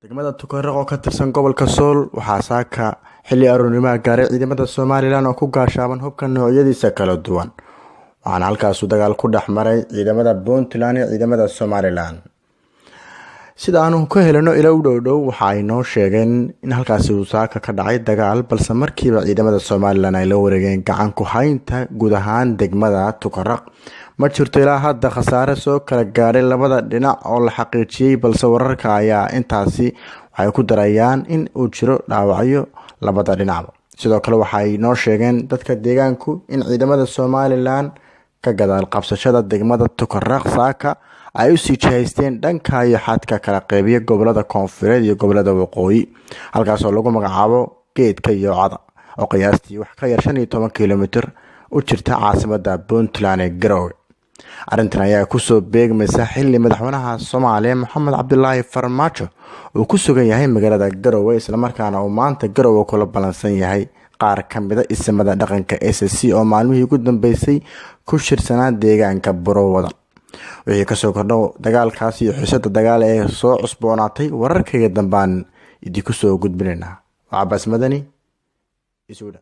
Degmada Tukaraq oo ka tirsan gobolka Sool waxaa saaka xilli aroornimaha gaaray ciidamada Somalilan oo ku gaashaaban hubka noocyadiisa kala duwan, waxaana halkaasu dagaal ku dhex maray ciidamada Puntland iyo ciidamada Somalilan. Sida aanu ka helino ilo u dhow dhow, waxa ay noo sheegeen in halkaasi uu saaka ka dhacay dagaal, balse markiiba ciidamada Somalilan ay la wareegeen gacan ku haynta guud ahaan degmada Tukaraq. Ma jirto ilaa hadda khasaare soo kala gaadhay labada dhinac oo la xaqiijiyey, balse wararka ayaa intaasi waxay ku darayaan in uu jiro dhaawacyo labada dhinacba. Sidoo kale waxay noo sheegeen dadka deegaanku in ciidamada Somalilan ka gadaal qabsashada degmada Tukaraq saaka ay usii jihaysteen dhanka iyo xadka kala qeybiya gobolada koonfureed iyo gobolada waqooyi, halkaasoo lagu magacaabo Geedka Yoocada oo qiyaastii wax ka yar 15 kilomitir u jirta caasimada Puntland ee Garowe. Arrintan ayaa kusoo beegmaysa xili madaxweynaha Soomaaliya Maxamed Cabdilaahi Farmaajo uu ku sugan yahay magaalada Garowe, islamarkaana uu maanta Garowe kula ballansan yahay qaar ka mida isimada dhaqanka SSC oo maalmihii ugu dambeysay ku shirsanaa deegaanka Burowadan. Wixii kasoo kordho dagaalkaas iyo xiisada dagaal ee soo cusboonaatay, wararkayga dambaan idinku soo gudbinaynaa. Waa Cabaas Madani, Isuudha.